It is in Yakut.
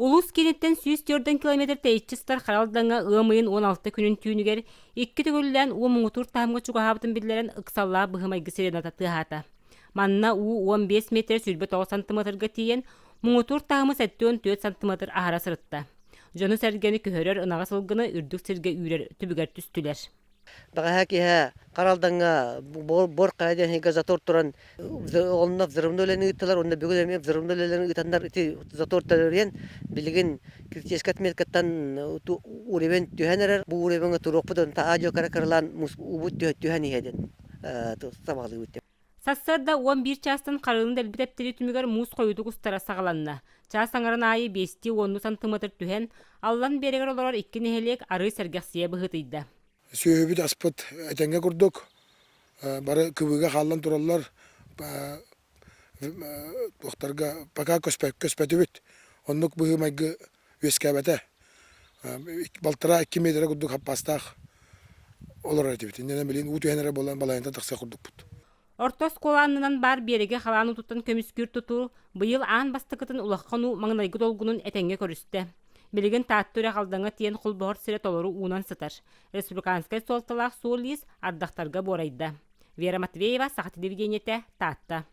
Улуус кииниттэн 104 километр тэйиччи сытар Хара Алдаҥҥа ыам ыйын 16 күнүн түүнүгэр икки төгүллээн уу муҥутуур таһымҥа чугаһаабытын биллэрэн ыксаллаах быһыы-майгы сирената тыаһаата. Манна уу 15 миэтэрэ 29 сантыметрга тиийэн, муҥутуур таһымы 74 сантыметр аһара сырытта. Дьону-сэргэни көһөрөр ынаҕы сылгыны үрдүк сиргэ үүрэр түбүгэр түстүлэр. Бэҕэһээ киэһэ Хара Алдаҥҥа Бор Хайа диэн иһигэ затор туран онно взрывной үлэни ыыттылар уонна бүгүн эмиэ взрывной үлэлэрин ыытаннар ити затор төлөрүйэн билигин критическай отметкаттан уровень түһэн эрэр. Бу уровеҥҥа туруохпут онто аадьуо кыра кыралаан уубут түһэн иһэ диэн сабаҕалыыбыт. Сарсыарда 11 чаастан харыыны дэлби тэптэрии түмүгэр муус хойуутук устара саҕаланна. Чаас аҥарын аайы биэстии уоннуу сантыметр түһэн, Аллан биэрэгэр олорор икки нэһилиэк арыы сэргэхсийэ быһыытыйда. Сүөһүбүт аспыт этэҥҥэ курдук, бары кыбыыга хааллан тураллар, туохтарга пока көспөтүбүт. Оннук быһыы-майгы үөскээбэтэ. Балтараа икки миэтэрэ курдук хаппаастаах олорор этибит. Иннинэн билигин уу түһэн эрэ буолан балайынтан тахсыах курдукпут. Орто оскуола аннынан баар биэрэги халаан уутуттан көмүскүүр тутуу быйыл аан бастакытын улахан уу маҥнайгы долгунун этэҥҥэ көрүстэ. Билигин Таатта үрэх Алдаҥҥа тиийэн холбоһор сирэ толору уунан сытар. Республиканскай суолталаах суол-иис ардахтарга буорайда. Вера Матвеева, Саха телевидениетэ, Таатта.